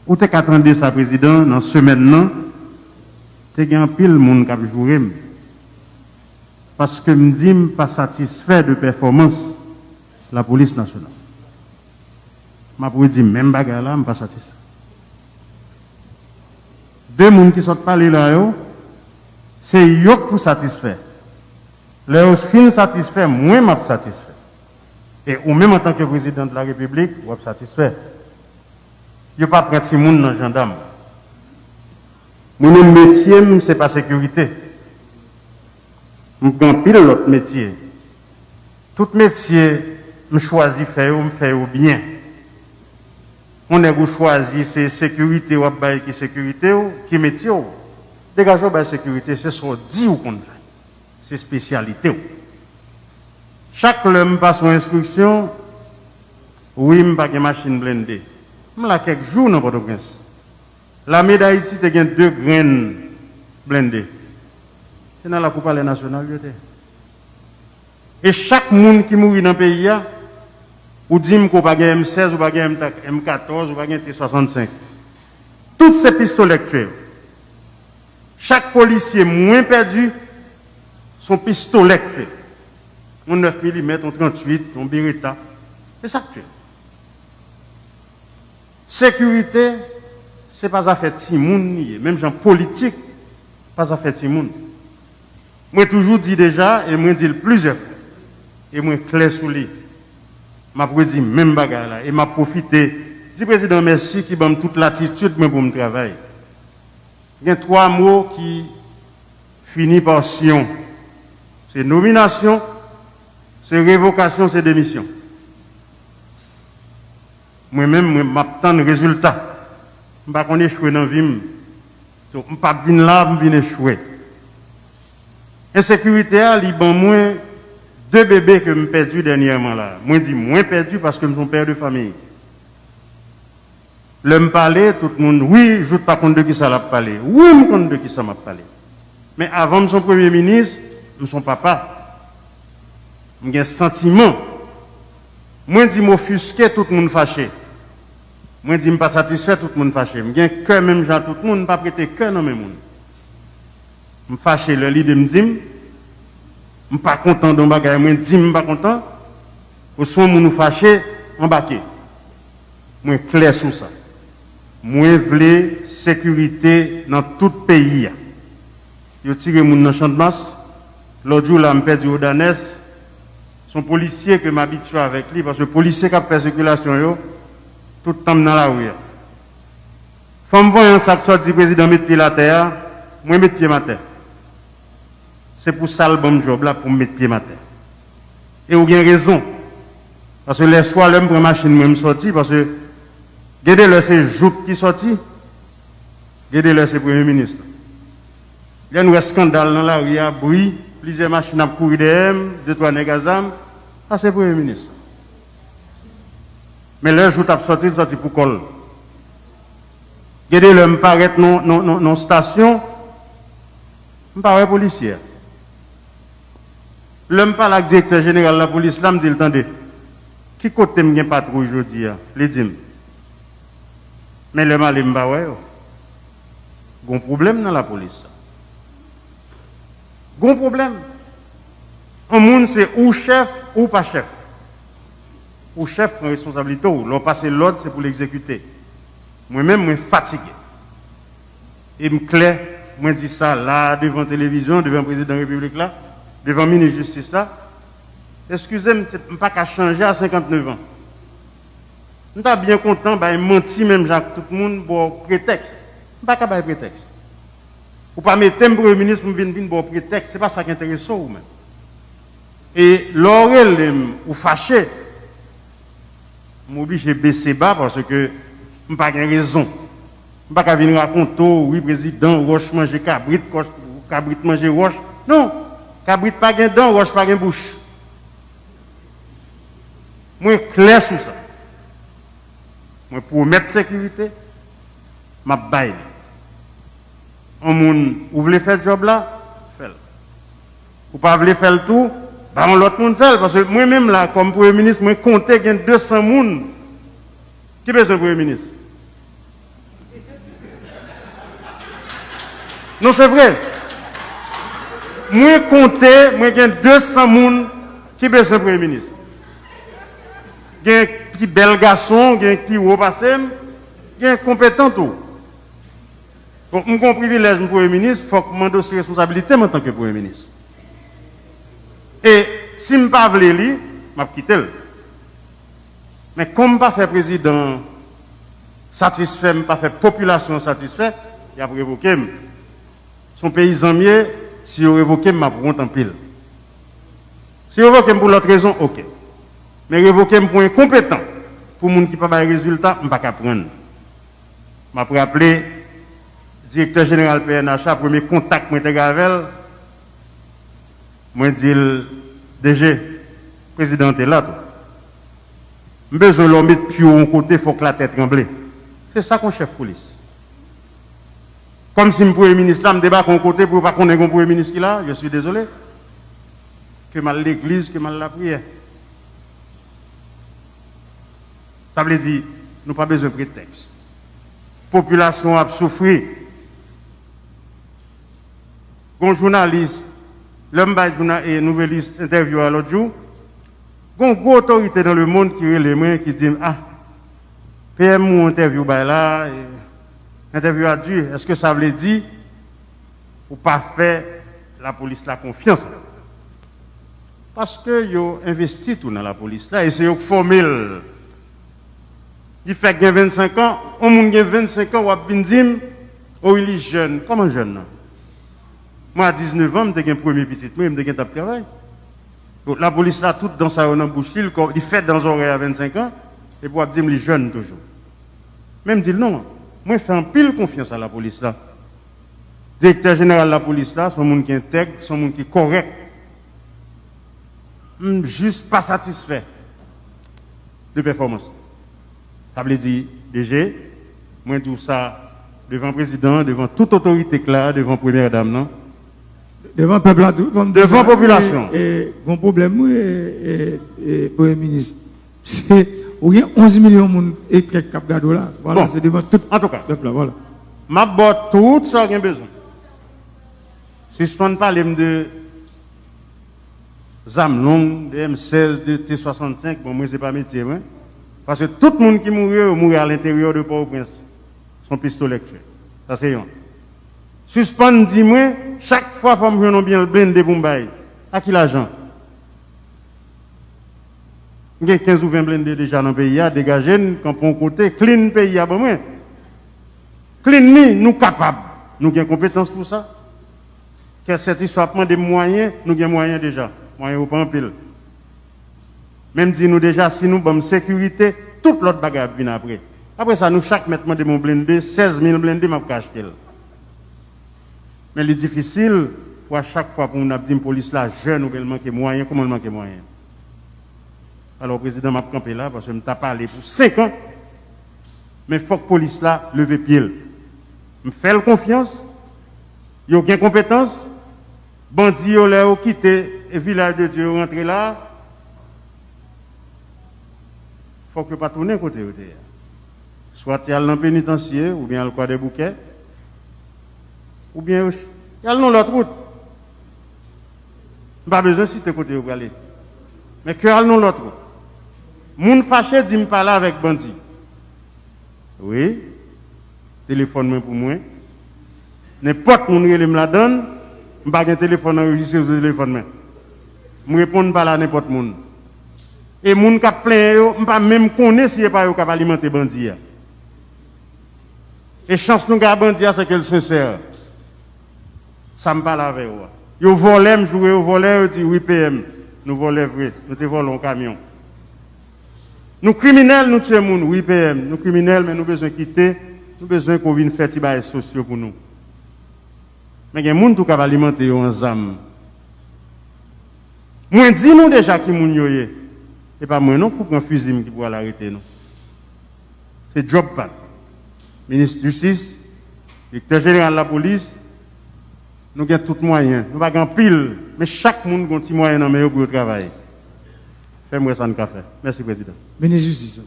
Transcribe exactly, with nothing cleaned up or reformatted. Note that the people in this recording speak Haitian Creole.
Ou te ka tande sa, Prezidan, nan semèn nan, te gen anpil moun k ap joure m. Paske m di m pa satisfè de pèfòmans Lapolis Nasyonal. M ap redi menm bagay la, m pa satisfè. De moun ki sot pale la yo, se yo k pou satisfè. Lè yo fin satisfè, mwen m ap satisfè. E ou menm, antanke Prezidan de la Repiblik, w ap satisfè. Yo pa pran timoun nan jandam. Mwen menm, metye m, se pa sekirite. M gen anpil lòt metye. Tout metye m chwazi fè yo, m fè yo byen. Yon nèg ou chwazi, se sekirite w ap bay ki sekirite w, ki metye w. Degaje w bay sekirite, se sa w di w konn fè. Se espesyalite w. Chak lè m pase yon enstriksyon, wi, m pa gen machin blende. M la kèk jou nan Pòtoprens. Lame d Ayiti te gen de grenn blende. Se nan lakou Palè Nasyonal yo te. E chak moun ki mouri nan peyi a, ou di m ke w pa gen M sèz, ou pa gen M katòz, ou pa gen T swasannsenk. Tout se pistolè k tiye yo. Chak polisye mwen pèdi, se yon pistolè k tiye. Yon nèf milimèt, yon tranntuit, yon Beretta. Se sa k tiye. Sekirite, se pa zafè timoun li ye. Menm jan politik, pa zafè timoun. Mwen toujou di deja, e mwen di l plizyè fwa. E mwen klè sou li. M ap redi menm bagay la. E m ap pwofite di Prezidan mèsi ki ban m tout latitid mwen pou m travay. Gen twa mo ki fini pa syon. Se nominasyon, se revokasyon, se demisyon. Mwen menm, mwen, m ap tann rezilta. M pa konn echwe nan vi m. So, m p ap vin la, m vin echwe. Ensekirite a, li ban mwen de bebe ke m pèdi dènyèman la. Mwen di mwen pèdi paske m se yon pè de fanmi. Lè m pale, tout moun, wi, Jouthe pa konn de kisa l ap pale. Wi, m konn de kisa m ap pale. Men avan m se yon premye minis, m se yon papa. M gen santiman. Mwen di m ofiske, tout moun fache. Mwen di m pa satisfè, tout moun fache. M gen kè menm jan tout moun, m pa prete kè nan men moun. M fache lè lide m di m, m pa kontan de yon bagay, mwen di m m pa kontan. Ou se yon moun ou fache, anbake. Mwen klè sou sa. Mwen vle sekirite nan tout peyi a. Yo tire moun nan Channmas. Lòt jou la, m pèdi Odanès. Se yon polisye ke m abitye avèk li, paske polisye k ap fè sikilasyon yo, tout tan m nan lari a. Fanm vanyan sa k sot di prezidan met pye l atè a, mwen met pye m atè. Se pou sa l ban m djòb la pou m met pye m atè. E ou gen rezon. Paske lèswa, lè m pran machin mwen, m sòti, paske gen de lè se Jouthe ki sòti, gen de lè se premye minis la. Lè n wè eskandal nan lari a, bri, plizyè machin ap kouri dèyè m, de twa nèg a zam, sa se premye minis la. Men lè Jouthe ap sòti, l sòti pou kò l. Gen de lè m parèt nan, nan, nan, nan stasyon, m pa wè polisye a. Lè m pale ak direktè jeneral lapolis la, m di l, tande, ki kote m gen patwouy jodi a? Li di m. Men lè m ale, m pa wè yo. Gon pwoblèm nan lapolis la. Gon pwoblèm. Yon moun se ou chèf ou pa chèf. Ou chèf pran responsablite w. Lè w pase lòd, se pou l egzekite. Mwen menm, mwen fatige. E m klè, mwen di sa la, devan televizyon, devan prezidan repiblik la, devan minis jistis la. Eskize m, m pa ka chanje a senkantnèf an. M ta byen kontan bay manti menm jan ak tout moun, ba w pretèks. M pa ka bay pretèks. Ou pa mete m premye minis pou m vin, vin ba w pretèks. Se pa sa k enterese w menm. E lè w rele m, ou fache, m oblije bese ba paske m pa gen rezon. M pa ka vin rakonte w, wi, prezidan, wòch manje kabrit, kòch, kabrit manje wòch. Non, kabrit pa gen dan, wòch pa gen bouch. Mwen klè sou sa. Mwen pwomèt sekirite, m ap bay li. Yon moun, ou vle fè djòb la, fè l. Ou pa vle fè l tou, ba yon lòt moun fè l. Paske mwen menm la, kòm premye minis, mwen konte gen de san moun ki bezwen premye minis. Non, se vre. Mwen konte, mwen gen de san moun ki bezwen premye minis. Gen ki bèl gason, gen ki wo pase m, gen konpetan tou. Bon, m gen yon privilèj, m premye minis, fòk m andosse responsabilite m antanke premye minis. E si m pa vle li, m ap kite l. Men kòm m pa fè prezidan an satisfè, m pa fè popilasyon an satisfè, y ap revoke m. Se yon peyizan m ye, si yo revoke m, m ap wont anpil. Si yo revoke m pou lòt rezon, oke. Men revoke m pou enkonpetan, pou moun ki pa bay rezilta, m pa ka pran l. M ap raple, direktè jeneral P N H la, premye kontak mwen te gen avè l, mwen di l, D G, prezidan an te la tou. M bezwen lè w met pye w yon kote, fòk latè tranble. Se sa k yon chèf polis. Kòmsi m premye minis la, m debake yon kote pou yo pa konnen gen yon premye minis ki la, je suis désolé. Ke m al legliz, ke m al lapriyè. Sa vle di, nou pa bezwen pretèks. Popilasyon an ap soufri. Gon jounalis, lè m bay jouna-, e, Nouvelliste entèvyou a lòt jou, gon gwo otorite nan lemonn ki rele mwen, ki di m, ah, P M ou entèvyou bay la, e, entèvyou a di, èske sa vle di ou pa fè lapolis la konfyans? Paske yo envesti tou nan lapolis la, e se yo k fòme l. Li fèk gen vennsenk an, yon moun gen vennsenk an, w ap vin di m, o wi, li jèn. Kòman jèn nan? Mwen, a diznèf an, m te gen premye pitit mwen, m te gentan ap travay. Donk, lapolis la, tout dan sa yo nan bouch li, li kò-, li fè dan zòrèy a vennsenk an, epi w ap di m li jèn toujou. Men m di l non, mwen fè anpil konfyans a lapolis la. Direktè jeneral lapolis la, se yon moun ki entèg, se yon moun ki kòrèk. M jis pa satisfè de pèfòmans. Sa vle di, D G, mwen di w sa devan prezidan an, devan tout otorite k la, devan premyè dam nan. Devan pèp la tou, fò m di sa, devan popilasyon. E, e, gon pwoblèm, wi, e, e, e, premye minis. Se, ou gen onz milyon moun e kèk k ap gade w la. Vwala, bon, se devan tout, antouka, pèp la, vwala. M ap ba w tout sa w gen bezwen. Sispann pale m de zam long, de M sèz, de T swasannsenk, bon, mwen, se pa metye mwen. Paske tout moun ki mouri yo, yo mouri alenteryè de Pòtoprens. Se yon pistolè k fè. Sa se yon. Sispann di mwen, chak fwa fò m jwenn yon byen blende pou m bay. A ki lajan? M gen kenz ou ven blende deja nan peyi a, degaje n, kanpe yon kote, clean peyi a ban mwen. Clean li, nou kapab. Nou gen konpetans pou sa. Kè sètisfè ap mande m mwayen, nou gen mwayen deja. Mwayen yo pa anpil. Men m di nou deja, si nou ban m sekirite, tout lòt bagay ap vin apre. Apre sa, nou chak mèt mande m yon blende, sèz mil blende, m ap ka achte l. Men li difisil pou a chak fwa pou moun ap di m polis la jèn oubyen l manke mwayen, kòman l manke mwayen? Alò, prezidan, m ap kanpe la, paske m ta pale pou senk an, men fòk polis la leve pye l. M fè l konfyans, yo gen konpetans, bandi yo, lè yo kite Vilaj de Dye, yo rantre la, fòk yo pa tounen kote yo te ye a. Swat y al nan Penitansye, oubyen al Kwadèboukè, oubyen yo ch-, y al nan lòt wout. M pa bezwen site kote yo prale. Men ke al nan lòt wout. Moun fache di m pale avèk bandi. Wi. Telefòn mwen pou mwen. Nenpòt moun rele m ladann, m pa gen telefòn anrejistre sou telefòn mwen. M reponn pale a nenpòt moun. E moun k ap plenyen yo, m pa menm konnen si e pa yo k ap alimante bandi a. E chans nou gen a bandi a, se ke l sensè. Sa m pale avè yo a. Yo vòlè, m joure yo vòlè, yo di, "Wi, P M, nou vòlè vre. Nou te vòlè yon kamyon." Nou kriminèl, nou tiye moun. Wi, P M, nou kriminèl, men nou bezwen kite, nou bezwen ke w vin fè ti bagay sosyo pou nou. Men gen moun tou k ap alimante yo an zam. Mwen di nou deja ki moun yo ye. E pa mwen non, k pou pran fizi m ki pou al arete nou. Se djòb pa n. Minis jistis, direktè jeneral lapolis, nou gen tout mwayen. Nou pa gen anpil, men chak moun gen yon ti mwayen nan men yo pou yo travay. Fè m wè sa n ka fè. Mèsi, prezidan. Minis jistis.